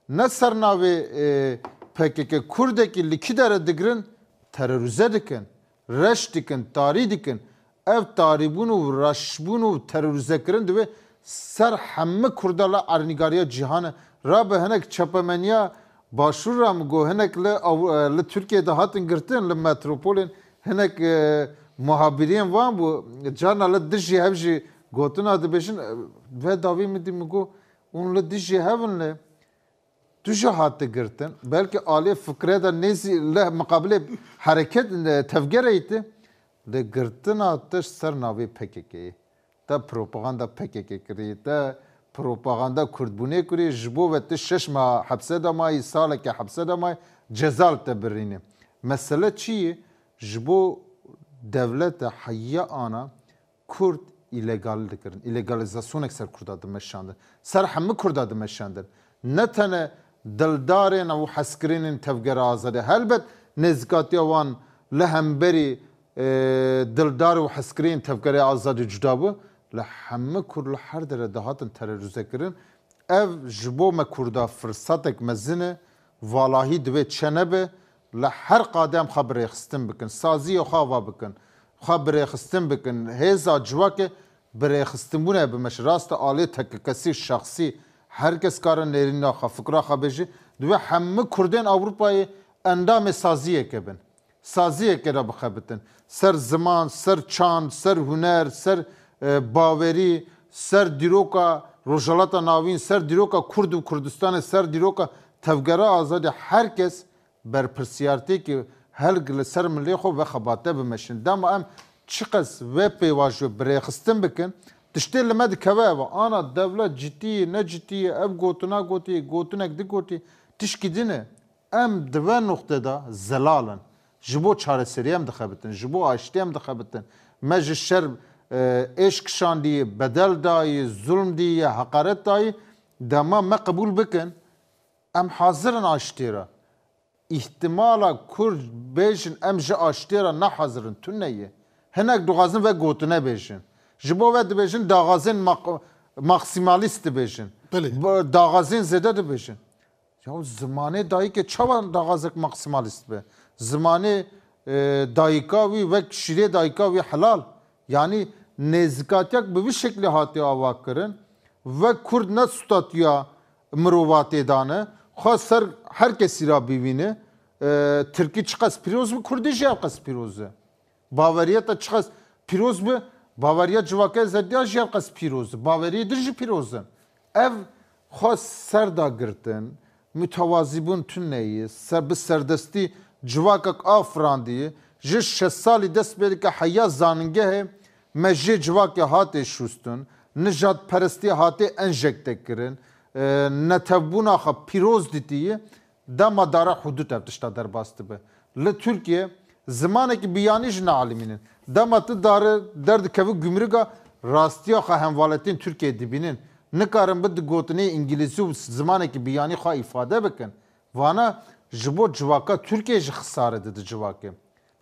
Ne ser navê, e, P K K Kurdekî li kî dere digirin, terorize dikin, reş dikin, tarî dikin. Ev tarîbûn û reşbûn û terorizekirin divê ser hemî Kurda li ernîgariya cîhanê rabe. Hinek çapemeniya Başûr ra min got, hinek li Ew-, e, li Tirkiyê de hatin girtin, li metropolên, hinek, e, muhabiriyên wan bû, carna li dijî hev jî gotina dibêjin, e, ve dawî min dî min got, hûn li dijî hev in lê tu jî hate girtin. Belkî alê fikre de nêzî li miqabilê hereket, e, tevgereyî te, lê girtina te ji ser navê P K K'yê. Te propaganda P K K kirî, te propaganda Kurdbûnê kirî, ji bo ve tu şeş meha hepse de mayî, saleke hepse de mayî, ceza li te birîne. Mesele çi ye? Ji bo dewlete heya ana Kurd îlegal dikirin. Îlegalîzasyonek ser Kurda dimeşandin. Ser hemî Kurda dimeşandin. Ne tene dildarên û hezkirinên Tevgera Azadî. Helbet nêzîkatiya wan li hemberî, e, dildar û hezkirinên Tevgera Azadî cuda bû. Li hemî Kurd li her dere dihatin terorize kirin. Ev ji bo me Kurda firsatek mezin e. Valahî divê çe nebe. Li her qadê em xwe birêxistin bikin. Saziyê xwe ava bikin. Xwe birêxistin bikin. Hêza civakê birêxistinbûn hebe me. Ji rast e alê tekekesî, şexsî, her kes kare nêrîna xwe, fikra xwe bêje. Divê hemî Kurdên Ewropayê endamê saziyeke bin. Saziyeke re bixebitin. Ser ziman, ser çand, ser huner, ser, e, bawerî, ser dîroka Rojhilata Navîn, ser dîroka Kurd û Kurdistanê, ser dîroka Tevgera Azadî, her kes berpirsiyartiyekî helg li ser milê xwe ve xebate bimeşin. Dema em çiqas ve pêvajo birêxistin bikin, tiştê li me dikeve ev. Ana dewlet citî ye, ne citî ye, ev gotina gotî, gotinek di gotî, tişkî din e. Em di ve nuqte de zelal in. Ji bo çareseriyê em dixebitin, ji bo aştiyê em dixebitin. Me ji şer, e, êş kişandî, bedel dayî, zulm dî, heqaret dayî, dema me qebûl bikin, em hazir in aştiyê re. Îhtimala Kurd bêjin em ji aştiyê re ne hazir in, tune ye. Hinek dixwazin ve gotine bêjin. Ji bo ve dibêjin daxwazên maq-, maksimalîst dibêjin. Belê. Daxwazên zêde dibêjin. Ya zimanê dayikê çawa daxwazek maksimalîst be? Zimanê, e, dayika wî wek şîrê dayika wî helal. Yanî nêzîkatiyek bi vî şeklî hatiye ava kirin. Wek Kurd ne statuya mirovatê dane. Xwe ser her kesî re bibîne. E, Tirkî çiqas pîroz bi, Kurdî jî ev qas pîroz e. Baweriya te çiqas pîroz bi, baweriya civaka Ezediya jî ev qas pîroz e. Baweriyê din jî pîroz in. Ev xwe ser dagirtin, mutewazîbûn tune ye, ser, bi serdestî civakek afirandî ye. Ji şeş salî dest pê dike heya zanîngehê me jê civakê hatê şûstin, nijadperestî hatê enjekte kirin, e, netewbûna xwe pîroz dîtiye. Dema dara hudûd ev tişta derbas dibe. Li Tirkiye zimanekî biyanî jî nealimînin. Dema tu dari derdikevî gumrûga, rastiya xwe hemvaletên Tirkiyeyê dibînin. Nikarin bi di gotinê îngilîzî û zimanekî biyanî xwe îfade bikin. Vana ji bo civaka Tirkiyeyê jî xisare dide civakê.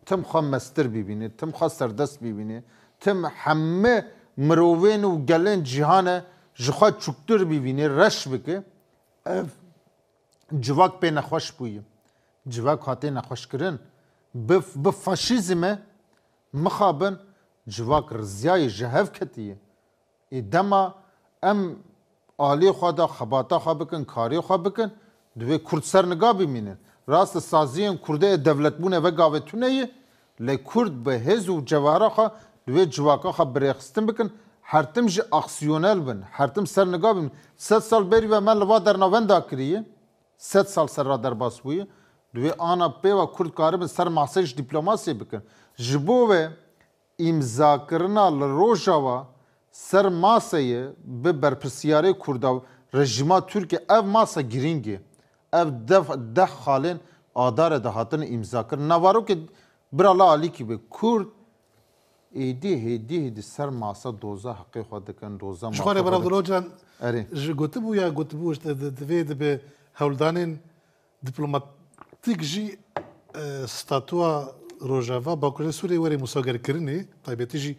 Tim xwe mestir bibîne, tim xwe serdest bibîne, tim hemî mirovên û gelên cîhane ji xwe çûktir bibîne, reş bike. Ev civak pê nexweş bûye. Civak hate nexweşkirin. Bi, bi faşîzme mixabin, civak riziyaye, ji hev ketiye. Ê dema em aliyê xwe de xebata xwe bikin, karê xwe bikin, divê Kurd ser niga bimînin. Rast e, saziyên Kurdê ê dewletbûnê ve gavê tune ye, lê Kurd bi hêz û cewhera xwe divê civaka xwe birêxistin bikin, her tim jî aksiyonel bin, her tim ser niga bimînin. Sed sal berî ve me li va dernavenda kiriye, sed sal ser ra derbas bûye, divê ana pê ve Kurd karibin ser maseyê ji dîplomasiyê bikin. Ji bo ve îmzakirina li Rojava ser maseyê bi berpirsiyarê Kurda û rejîma Tirkiyê, ev masa girîng e. Ev def, deh xalên Adarê de hatine îmzakirin. Navarokê bira la alîkî be. Kurd êdî hêdî hêdî ser masa doza heqê xwe dikin, doza Ji xwe mafê rê xwe Berav dikin. Dilo Can Erê. ji gotibû ya gotibû işte di, divê dibe hewldanên diplomatîk jî, e, statûa Rojava Bakurê Sûriyê were musagerkirinê, taybetî jî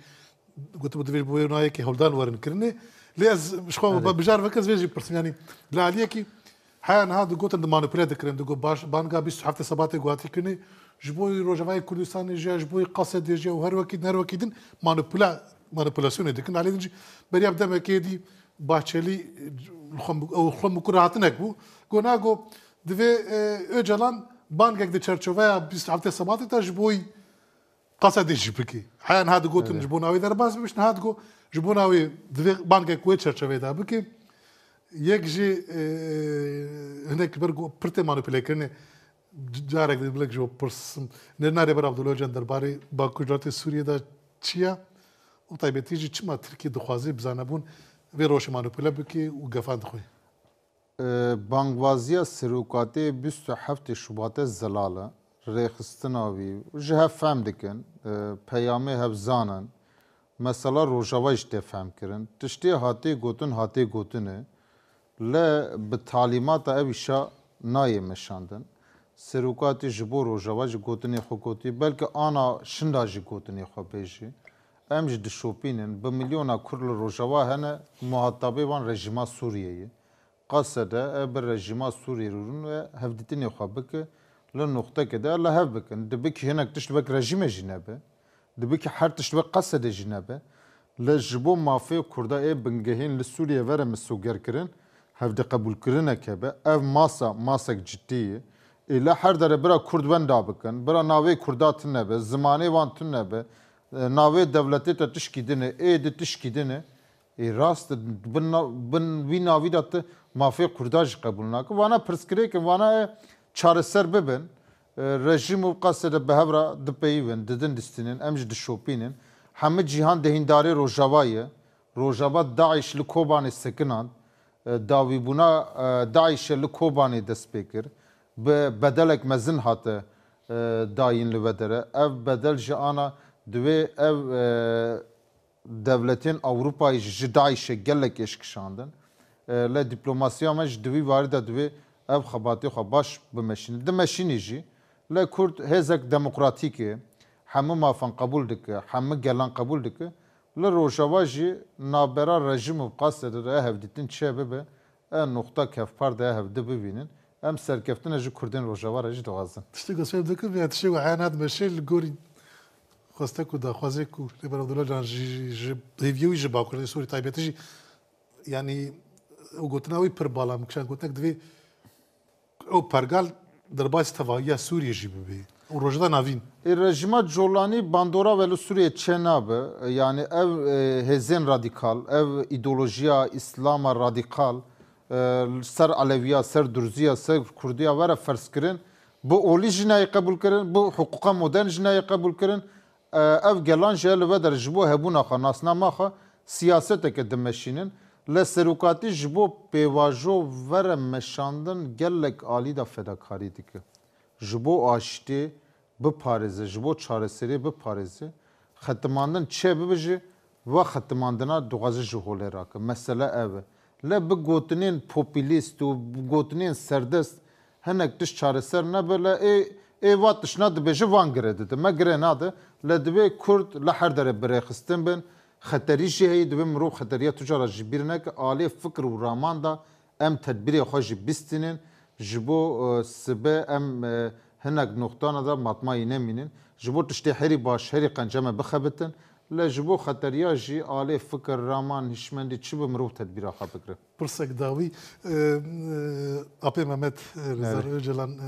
gotibû divê ji bo wê nayekê hewldan werin kirinê. Lê ez ji xwe Evet. bijar veke ez vê jî pirsim, yanî li aliyekî heya niha digotin di manipule dikirin, digot baş, banga bîst û heftê Sebatê guhatî kirinê, ji bo Rojavayê Kurdistanê jî ya, ji bo Qasedê jî ya û her wekî din, her wekî din manipula-, manipulasyonê dikin. Aliyê din jî beriya bi demekê dî Bahçelî, e, xwe bi-, ew xwe bi ku rahatin ek bû. Go nago divê, e, Öcalan bangek di çerçoveya bîst û heftê Sebatê de ji bo Qasedê jî bike. Heya niha digotin Evet. ji bo navê derbas bibiş, niha digo ji bo navê divê bangek wê çerçeveyê de bike. Yek jî, e, hinek ber ku pirtê manipule kirine, carek di bilek ji bo pirsim. Nêrina Rêber Abdullah Öcalan derbarê Bakur Rojhilatê Sûriyê de çi ya? Û taybetî jî çima Tirkiye dixwaze bizanebûn vê rewşê manipule bike û gefan dixwe? E, bangvaziya serokatê bîst û heftê Şubatê zelal e. Rêxistina wî ji hev fehm dikin. E, peyamê hev zanin. Mesela Rojava jî tê fehm kirin. Tiştê hatê gotin, hatê gotine. Le bi talîmata ev îşa nayê meşandin. Serokatê ji bo Rojava jî gotinê xwe gotî. Belke ana şinda jî gotinê xwe bêjî. Em jî dişopînin. Bi milyona Kurd li Rojava hene, muhatabê wan rejîma Sûriyê ye. Qasede e bi rejîma Sûriyê rûnin ve hevdîtinê xwe bike, li noqteke de li hev bikin. Dibikî hinek tişt wek rejîmê jî nebe. Dibikî her tişt wek Qasede jî nebe. Lê ji bo mafê Kurda ê bingehîn li Sûriyê were misogerkirin, hevdiqebûlkirinek hebe. Ev masa, masek cidî ye. Ê li her dere bira Kurd wenda bikin, bira navê Kurda tune be, zimanê wan tune be, e, navê dewletê te tişkî din e, ê di tişkî din e. Ê rast e, bi na-, bi wî navî de tu mafê Kurda jî qebûl nake. Vana pirsgirêk in, vana e çareser bibin. E, rejîm û Qasede bi hev re dipeyivin, didin distînin, em jî dişopînin. Hemî cîhan dehîndarê Rojava ye. Rojava DAIŞ li Kobanê sekinand. E, dawîbûna, e, DAIŞ'e li Kobanê dest pê kir. Bi bedelek mezin hate, e, dayîn li we dere. Ev bedel ji ana divê ev, e, dewletên Ewropayê jî ji DAIŞ'e gelek êş kişandin. E, lê diplomasiya me jî di vî warî de divê ev xebatê xwe baş bimeşînin. Dimeşînî jî. Lê Kurd hêzek demokratîk e. Hemû mafan qebûl dike, hemû gelan qebûl dike. Li Rojava jî navbera rejîm û Qasede de hevdîtin çêbibe, e noqta kevpar de hev di bibînin. Em serkeftine ji Kurdên Rojava re jî dixwazin. Tiştê ku ez fêm dikim, ya tiştê ku heya niha dimeşe li gorî xwestek û daxwazê ku Rêber Abdullah Can jî, jî, ji hêviyê wî ji Bakurê Sûrî taybetî jî, yanî ew gotina wî pir bala min kişand, gotinek divê ew pergal derbasî tevahiya Sûriyê jî bibe. Û Rojda Navîn. Ê rejîma Colanî bandora we li Sûriyê çênabe. Yanî ev, e, hêzên radîkal, ev îdeolojiya Îslama radîkal, e, ser Elewiya, ser Durziya, ser Kurdiya were ferzkirin, bi olî jî nayê qebûlkirin, bi hiqûqa modern jî nayê qebûlkirin. E, ev gelan jî li ve der ji bo hebûna xwe, nasnama xwe siyaseteke dimeşînin. Li serokatî ji bo pêvajo were meşandin gelek alî de fedakarî dike. Ji bo aştiyê biparêze, ji bo çareseriyê biparêze, xetimandin çêbibe jî, va xetimandina dixwaze ji holê rake. Mesele ev e. Le bi gotinên populîst û bi gotinên serdest hinek tişt çareser nebe, le ê, ê va tiştna dibêje van girê dide. Me girê nade, le divê Kurd li her derê birêxistin bin. Xeterî jî heye, divê mirov xeteriya tu cara ji bîr neke, alê fikir û raman de em tedbîrê xwe jî bistînin. Ji bo, e, sibe em, e, hinek noxtana de matmayî nemînin. Ji bo tiştê herî baş, herî qenc em ê bixebitin. Le ji bo xeteriya jî alê fikir, raman, hişmendî çi bi mirov tedbîra xwe bigire. Pirsek dawî, e, e, Apê Mehmet, e, Rêzdar Erê. Ocalan, e,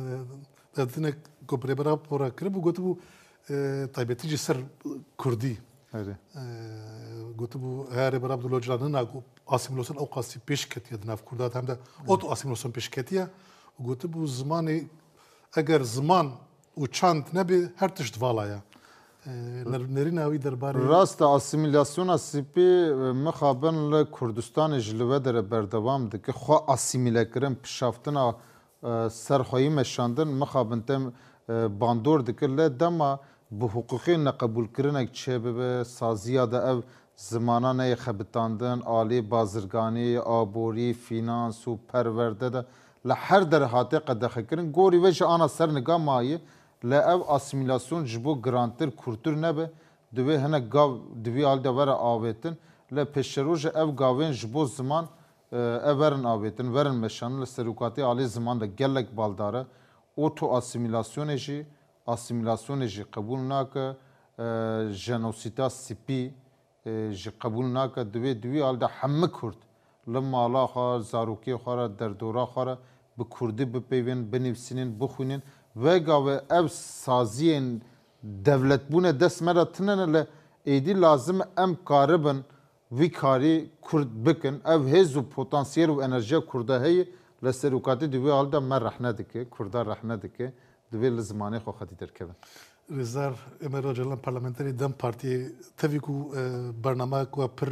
derdine ku bi Rêber Apo re kiribû, gotibû, e, taybetî jî ser Kurdî. Erê. E, gotibû, he, Rêber Abdullah Ocalan nina ku asîmîlasyon ew qasî pêş ketiye di nav Kurda de, hem de oto asîmîlasyon pêş ketiye. Gotibû, zimanê, eger ziman û çand nebê, her tişt vala ye. E, ner-, nerîna wî derbarê Rast e, asîmîlasyona spî, e, mixabin li Kurdistanê jî li we dere berdewam dike. Xwe asîmîlekirin, pişaftina, e, serxweyî meşandin, mixabin te, e, bandor dike. Le dema bi hiqûqê neqebûlkirinek çêbibe, saziya de ev zimana neyê xebitandin, alî bazirganî, aborî, fînans û perwerde de li her derê hate qedexekirin. Gorî ve jî ana ser niga mayî, le ev asîmîlasyon ji bo girantir, kûrtir nebe, divê hinek gav di vî alî de were avêtin. Le pêşerojê ev gavên ji bo ziman, e, ev werin avêtin, werin meşandin. Li serokatê alî ziman de gelek baldar e. Oto asîmîlasyonê jî, asîmîlasyonê jî qebûl nake, e, jenosîta spî, e, jî qebûl nake. Divê di wî alî de hemî Kurd li mala xwe, zarokê xwe re, derdora xwe re bi Kurdî bipeyvên, binivîsînin, bixwînin. Vega ve ev saziyên dewletbûne dest me re tine ne, le êdî lazim e em karibin vî karî Kurd bikin. Ev hêz û potansiyel û enerjiya Kurda heye, le serokatî di wê alî de me rehne dike, Kurda rehne dike. Divê li zimanê xwe xwedî derkevin. Rêzdar Omer Ocalan, parlamenterê DEM Partiyê, tevî ku, e, bernameyek we pir,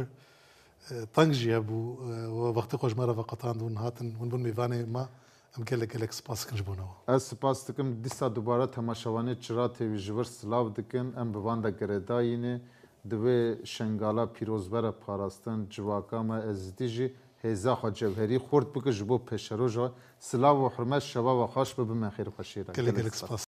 e, teng jî hebû, e, we wextê xwe ji me re veqetand hûn hatin, hûn bûn mêvanê me, em gelek gelek spas dikin ji bona we. Ez spas dikim. Dîsa dubare temaşevanê Çira T V ji vir silav dikin. Em bi van de girêdayî ne. Divê Şengala pîroz were parastin, civaka me ezîtî jî hêza xwe cewherî xurt bike ji bo pêşeroja. Silav û hurmet, şeva we xweş be, bi me xêr û xweşiyê re. Gelek gelek spas.